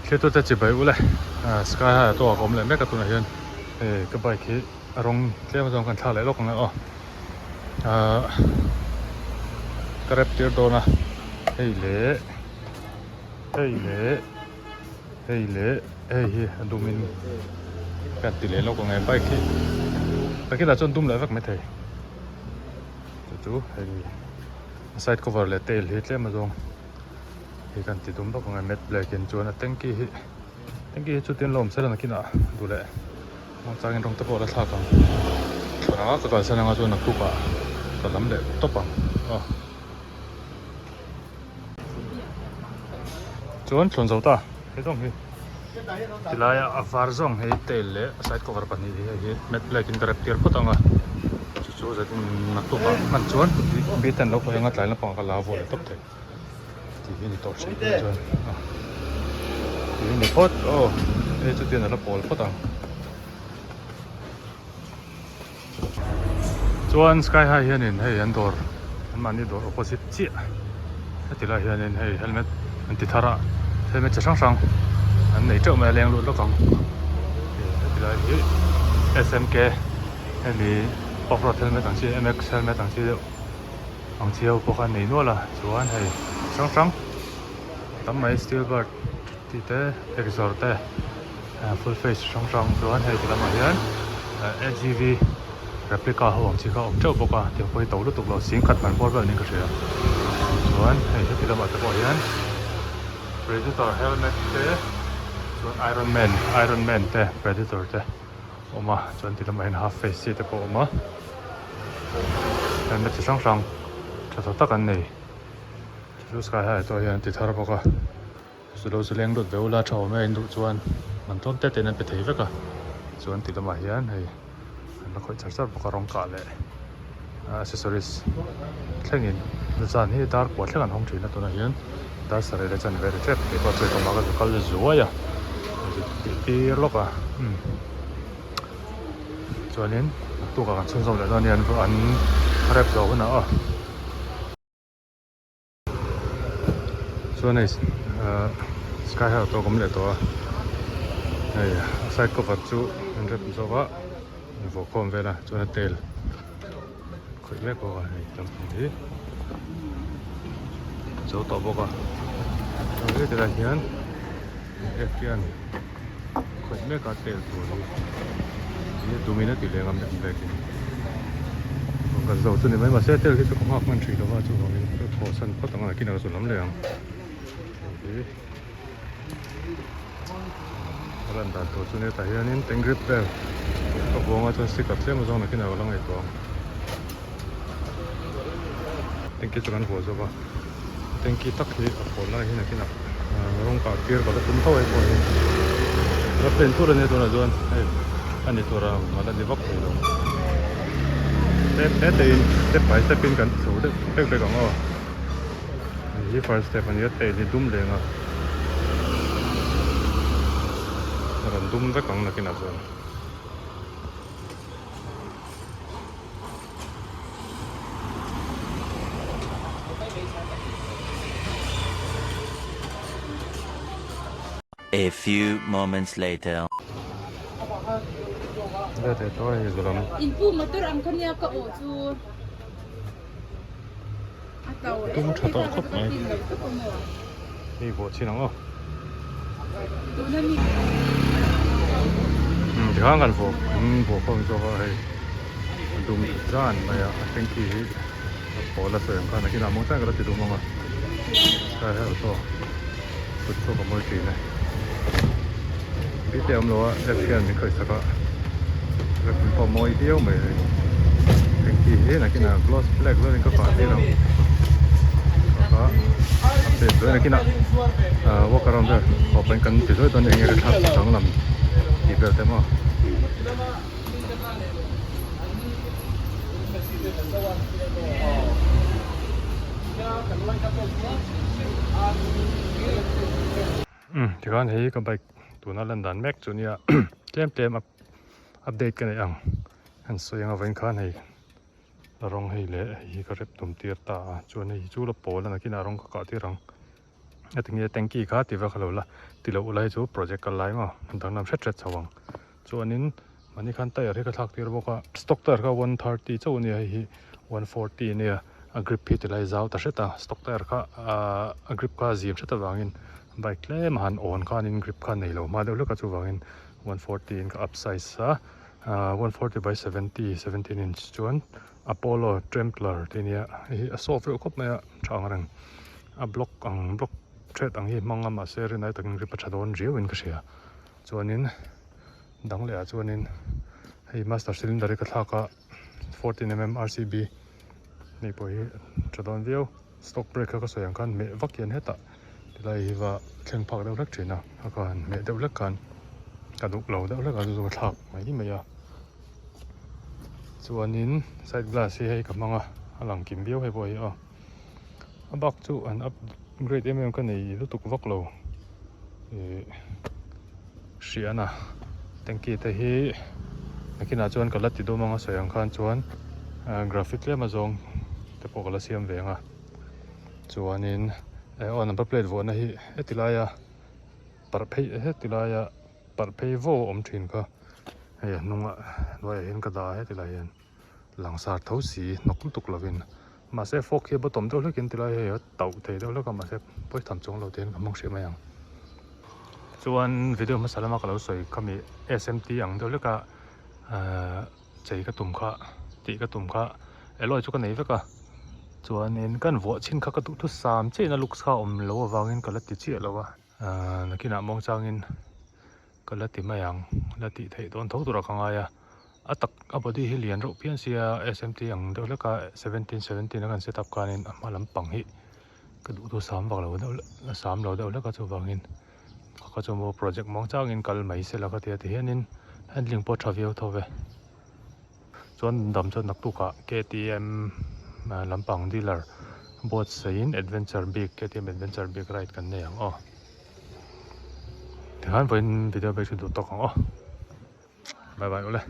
Thlir te chibai ule sky high ah tawk a awm leh mek a tunah hian hei ka bike hi a rawng tlem zawng kan thlak leh lawk ang e aw ahh ka rep tir dawn a hei leh hei leh hei leh hei hi a dum in ka ti leh lawk ang e bike hi takin ah chuan dum leh vek maithei chu chu hei a side cover leh tail hi tlem a zawng. Hei kan ti dum bawk ang e matte black in chuan a tanky hi tanky hi chutin la awm sela nakinah duh leh muangchangin rawng te pawh a la thlak ang thlawh anga ka kalsan anga chuan naktuk ah ka lam leh tawp ang aw chuan thlawn zo ta he zawng hi tilai a var zawng hei tail leh a side cover pahnih hi hei hi matte black in ka rep tir phawt ang a chu chu zatin naktuk ah hman chuan bit an lo khawih anga tlai lampang ah ka la vuah leh tawp thei. Tih hi ni tawh hrih phei chuan a tih hi ni phawt aw hei chu tian a la pawl phawt ang chuan sky high hianin hei an dawr an mahni dawr opposite chiah heti lai hianin hei helmet an ti thar a helmet chi hrang hrang an nei teuh mai a leng lut lawk ang heti lai hi S M K hemi off road helmet ang chi M x helmet ang chi deuh. Ang chi ho pawh kha an nei nual a chuan hei hrang hrang tam mai steel bird tih te exor te full face hrang hrang chuan hei ti lamah hian agv replica ho ang chi kha a awm teuh bawk a tiang pawh hi to lutuk lo singkhat man bawr vel niin ka hria chuan hei heti lamah te pawh hian predator helmet te chuan iron man iron man te predator te a awm a chuan ti lamah hian half face chi te pawh a awm a. Helmet chi hrang hrang tha tha tak an nei chu sky high ah hian an ti thar bawk a chu lo chu leng lut ve ula tha awm e in duh chuan man tlawm te tein an pe thei vek a chuan ti lamah hian hei an la khawih char char bawk a rawng kah leh accessories thlengin zan hi dar kua thleng an hawng thin a tunah hian dar sarih leh chanve ri tep tih pawh chu kawmah ka zu kal zuai a tih tir lawk a umm. Chuanin naktuk ah kan chhunzawm leh dawn a ni an an rep zawh hunah aw. Chuan hei ahh sky high auto a awm leh tawh a hei a side cover chu an rep zawk a an vuah khawm vel a chuan a tail khawih mek bawk a hei lampang hi zo tawh bawk a chuan hetilai hian f hian. Khawih mek a tel tur hi hi tumin a ti leng a mek mek in kan zo chu ni mai mahse tel hi chu ka nghak hman thin lova chuvangin ka thaw san phawt ang a nakin ah ka zu lam leh ang hei hi a lan dan tur chu nia tah hianin tank grip vel ka vuang a chuan sticker tlem azawng nakin ah ka la ngaihtuah ang tanky chu kan vuah zawk a. Tanky tak hi a pawl lai hi nakinah rawng kah tir ka la tum tho ai pawh hi la pen tur ania tunah chuan hei a ni tur ang a la ni vak thei lo step te te in step by step in kan chho deuh bek bek ang aw hei hi first step ania tail hi dum leng a a rawn dum vek ang nakinah chuan. A few moments later. Tum tha tawh khawp mai hei vuah chin ang aw tikhan kan vuah kan vuah khawm zawk a hei a dum zan mai a a tanky hi a pawl a sawi ang khan nakinah maw chuan ka la ti dum ang a sky high auto kut chhuak a mawi thin e bik te a awm lo a F hian min khawih sak a F in pawh mawi viau mai hei tanky hi nakinah gloss black zawkin ka fah tir ang a update zuai nakinah ah walk around vel haw pahin kan ti zuai dawn eng nge ka thlak danglam tih vel te maw. Umm tikhan hei ka bike tuna lan dan mek chu nia tlem tlem update ka neih ang han sawi ang avangin khan hei rawng hei leh hei hi ka rep tum tir ta a chuan hei hi chu la pawl a nakinah rawng ka kah tir ang. Heti nge tanky kha ti vak lo la ti loh lai chu project kal lai maw danglam hret hret chho ang. Chuanin mahni khan tyre hi ka thlak tir bawk a stock tyre kha 130 chauh a nia hei hi 140 a nia a grip hi tilai zau ta hret a stock tyre kha ahh a grip kha a zim hret avangin bike tlem a han awn khanin grip kha a nei lo hma deuh hlek a chuvangin 140 in ka up size a ahh 140 by 70 17 inch chuan Apollo Trempler tih a nia hei hi a soft reuh khawp mai a tha ang reng a block ang block thread ang hi hmang a mahse rinai takin grip a tha dawn riau in ka hria chuanin dang leh ah chuanin hei master cylinder hi ka thlak a 14mm R_C_B hei pawh hi tha dawn viau stock brake kha ka sawi ang khan hmeh vak hian hetah tilai hi va thleng phak deuh hlek thin a a ka han hmeh deuh hlek khan ka duh lo deuh hlek a chu chu ka thlak mai mai a chuanin side glass hi hei ka hmang a a lang kim viau hei pawh hi aw a bak chu an upgrade em em ka nei lutuk vak lo ih hriahna tanky te hi nakinah chuan ka la ti dawm ang a sawi ang khan chuan graphic tlem a zawng te pawh ka la siam ve ang a chuanin eh aw number plate vuahna hi heti laia parh phei heti laia parh phei vo a awm thin kha hei a hnungah hnuaiah hian ka dah a heti lai hian langsar tho si hnawk lutuk lovin mahse fork hi a bottom deuh hlekin tilai hei a tauh thei deuh hlek a mahse pawi tham chuang lo te hian ka hmang hrih mai ang chuan video hmasa lama ka lo sawi khami S_M_T ang deuh hleka ahh chei ka tum kha tih ka tum kha alloy chu ka nei vek a chuanin kan vuah chhin kha ka duh thusam chiah in a looks kha a awm loh avangin ka la ti chiah lo a ahh nakinah muang changin ka la ti mai ang la tih theih dawn tho turah ka ngai a a tak a body hi lian reuh phian sia S_M_T ang deuh hlek a 17 17 a kan set up khanin a hma lampang hi ka duh thu sam vak lo deuh a sam lo deuh hlek a chuvangin ka chu maw project muang changin kal mai sela ka ti a tihianin handling pawh a tha viau tho ve chuan dam chuan naktukah K_T_M lampang dealer buatsaih adventure bik K_T_M adventure bik ride kan nei ang aw. Tikhan vawiin video bag chu duh tawk ang aw. Bye bye ule.